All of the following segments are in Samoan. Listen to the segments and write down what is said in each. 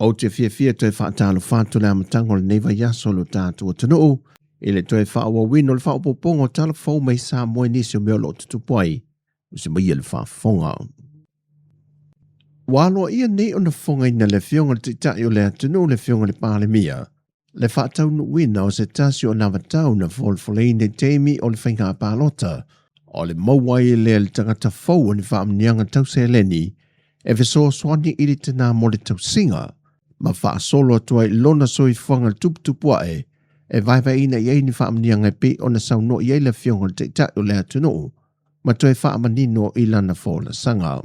Ou te fiafia toe faatalofa atu le amataga o lenei vaiaso i lo tatou atunuu i le toe faaauauina o le faaopoopoga o tala fou mai Samoa i nisi o mea o lo o tutupu ai. Usi maia le faafofoga. Ua aloaia nei ona fofogaina le Afioga i le Taitai o le atunuu, le Afioga i le Palemia, le faataunuuina o se tasi o anavatau na folafoleina i taimi o le faiga palota, o le maua ai lea e le tagata fou o ni faamanuiaga tau seleni e fesoasoani i le tinā mo le tausiga, ma faasolo atu ai i lona soifuaga tuputupu ae e vaevaeina i ai ni faamanuiaga e pei ona saunoa i ai le Afioga i le Taitai o le atunuu ma toe faamanino i lana folasaga.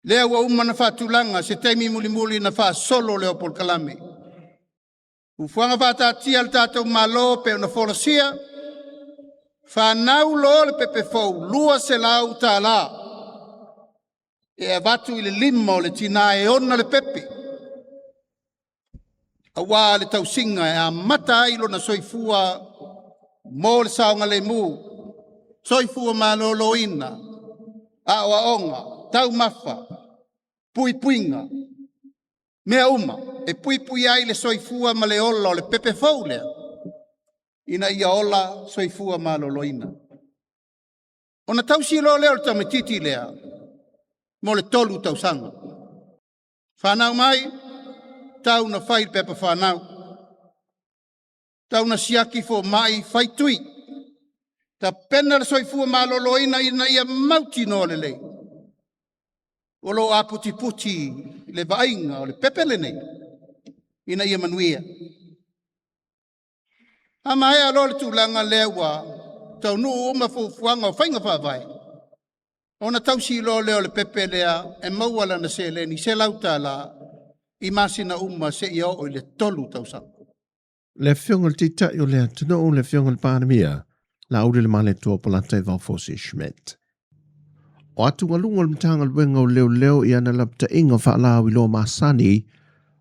Lea ua uma ona faatulaga se taimi mulimuli na faasolo lea o polokalame. Fuafuaga faataatia a le tatou Malo pe ona folasia, fanau loa le pepe fou $200 e avatu i le lima o le tinā e ona le pepe, auā le tausiga e amata ai lona soifua mo le saogalemu, soifua maloloina, aoaoga, taumafa, puipuiga, mea uma e puipui ai le soifua ma le ola o le pepe fou lea, ina ia ola soifua maloloina. Ona tausi loa lea o le tamaitiiti lea mo le 3 tausaga. Fanau mai, tau na fai le pepa fanau, tau na siaki fomai fai tui, tapena le soifua maloloina ina ia mautinoa lelei o lo o aputiputi le vaaiga o le pepe lenei ina ia manuia. A maea loa le tulaga lea ua taunuu uma fuafuaga o faiga faavae, ona tausi loa lea o le pepe lea e maua lana seleni $100 i masina uma seia oo i le 3 tausaga. Le Afioga i le Taitai o le atunuu, le Afioga i le Palemia, Laaulialemalietoa Polataivao Fosi Schmidt. O atugaluga o le Matagaluega o Leoleo i ana lapataiga faalauiloa masani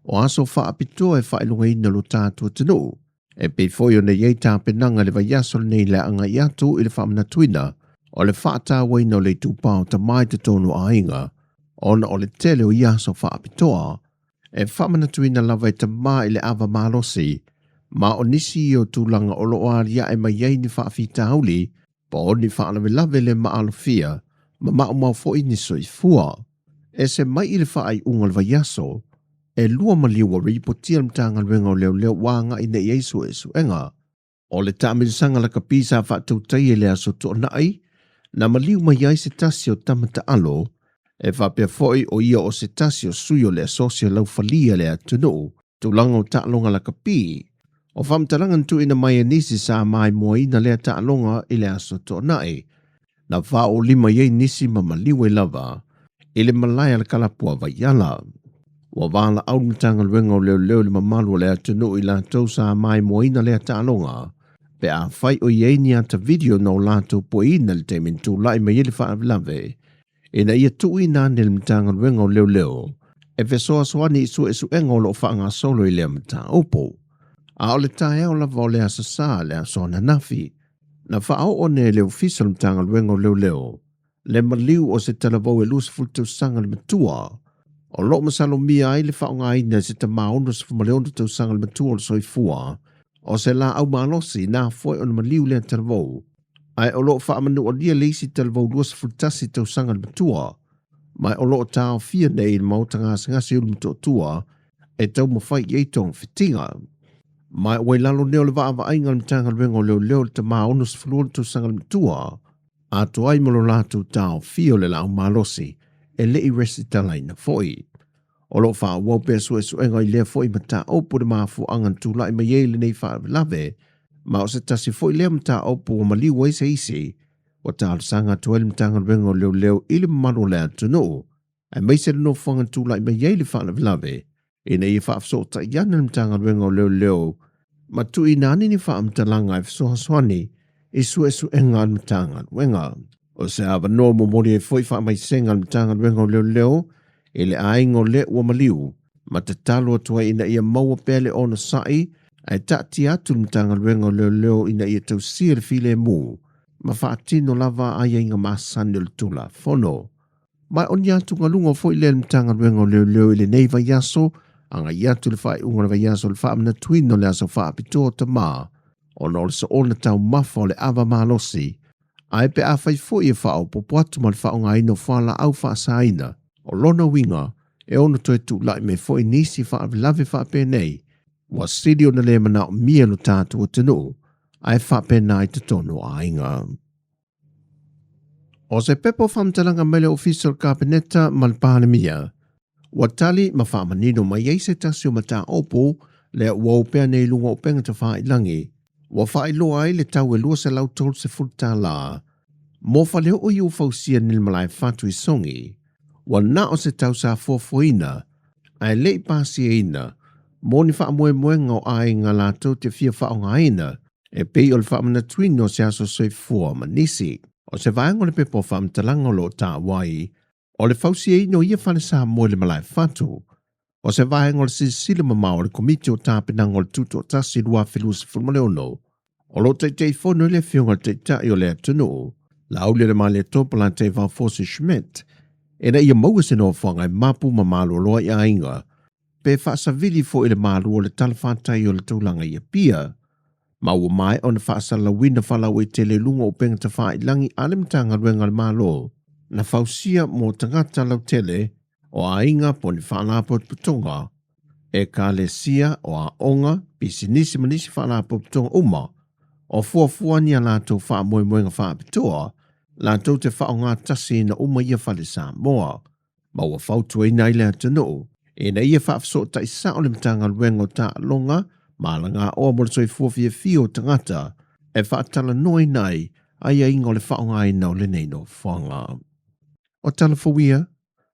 o aso faapitoa e faailogaina lo tatou atunuu, e pei foi ona i ai tapenaga i le vaiaso lenei le agai atu i le faamanatuina o le faatauaina o le itupa o tama i totonu o aiga, ona o le tele o ia aso faapitoa e faamanatuina lava e tama i le ava malosi, ma o nisi ia o tulaga o lo o aliae mai ai ni faafitauli po o ni faalavelave le maalofia ma maumau foi ni soifua. Ese mai i le faaiuga o le vaiaso, e 2 maliu ua ripotia le Matagaluega o Leoleo ua agai nei i ai suesuega. O le taamilosaga lakapi sa faatautaia i le aso Toonai, na maliu mai ai se tasi o tama taalo, e faapea foi o ia o se tasi o sui o le asosi o laufalia le atunuu, tulaga o taaloga lakapi. O faamatalaga na tuuina mai e nisi sa maimoaina lea taaloga i le aso Toonai, na faaolima i ai nisi ma maliu ai lava i le malae a le kalapua Vaiala. Ua valaau le Matagaluega o Leoleo i le mamalu o le atunuu i latou sa maimoaina lea taaloga, pe afai o i ai ni ata video na o latou poeina i le taimi na tulai mai ai le faalavelave, ina ia tuuina ane le Matagaluega o Leoleo e fesoasoani i suesuega o lo o faagasolo i lea mataupu. A o le taeao lava o le aso Sa le aso ananafi, na faaoo ane e le Ofisa o le Matagaluega o Leoleo le maliu o se talavou e 20 tausaga le matua, o lo o masalomia ai le faaaogaina e se tama 66 tausaga le matua o le soifua, o se laau malosi na foe ona maliu lea talavou, ae o lo o faamanualia le isi talavou 21 tausaga le matua, ma o lo o taofia nei i le maota gasegase i Ulumotootua e taumafai i ai togafitiga. Ma ua i lalo nei o le vaavaaiga a le Matagaluega o Leoleo le tama 66 tausaga le matua, atoa ai ma lo latou taofia o le laau malosi e le i resitalaina foi. O lo o faaauau pea suesuega i lea foi mataupu i le mafuaaga na tulai mai ai lenei faalavelave, ma o se tasi foi lea mataupu ua maliu ai se isi ua talosaga atu ai le Matagaluega o Leoleo i le mamalu o le atunuu, aemaise le nofoaga na tulai mai ai le faalavelave, ina ia faafesootai ane le Matagaluega o Leoleo ma tuuina ane ni faamatalaga e fesoasoani i suesuega a le Matagaluega. O se avanoa momoli ai foi faamaisega a le Matagaluega o Leoleo i le aiga o le ua maliu, ma tatalo atu ai ina ia maua pea le onosai ae taatia atu le Matagaluega o Leoleo ina ia tausia le filemu ma faatino lava aiaiga masani o le Tulafono. Ma o ni atugaluga foi lea le Matagaluega o Leoleo i lenei vaiaso, Agai atu i le faaiuga o le vaiaso i le faamanatuina o le aso faapitoa o tamā ona o le soona taumafa o le ava malosi, ae pe afai foi e faaopoopo atu ma le faaaogaina o fualaau faasaina, o lona uiga e ono toe tulai mai foi nisi faalavelave faapenei ua sili ona le manaomia lo tatou atunuu ae faapena i totonu o aiga. O se pepa o faamatalaga mai le Ofisa o le Kapeneta ma le Palemia, ua tali ma faamanino mai ai se tasi o mataupu lea ua opea nei i luga o upega tafailagi, ua faailoa ai le tau e $230 mo faleoo i ua fausia nei le malae fatu i Sogi. Ua na o se tau sa fuafuaina ae le i pasiaina mo ni faamoemoega o aiga latou te fia faaaogaina e pei o le faamanatuina o se aso soifua ma nisi. O se vaega o le pepa o faamatalaga o lo o taua ai o le fausiaina o ia fale Samoa i le malae fatu, o se vaega o le silasila mamao a le Komiti o Tapenaga o le Tutoatasi 2026, o lo o Taitaifono ai le Afioga i le Taitai o le atunuu, Laaulialemalietoa Polataivao Fosi Schmidt, ina ia maua se nofoaga e mapu ma maloloa i aiga, pe faasavili foi i le malu o le talafatai o le taulaga i Apia, ma ua maea ona faasalalauina faalauaitele i luga o upega tafailagi a le Matagaluega a le Malo na fausia mo tagata lautele o aiga po o ni faalapotopotoga, ekalesia, o aoga, pisinisi ma nisi faalapotopotoga uma o fuafua ni a latou faamoemoega faapitoa latou te faaaogatasiina uma ia fale Samoa, ma ua fautuaina ai le atunuu ina ia faafesootai sao le Matagaluega o Taaloga ma Alagaoa mo le Soifua Fiafia o Tagata e faatalanoaina ai aiaiga o le faaaogaina o lenei nofoaga. O tala fou ia,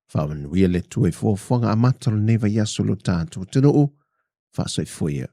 faamanuia le Atua i fuafuaga amata o lenei vaiaso i lo tatou atunuu, faasoifua ia.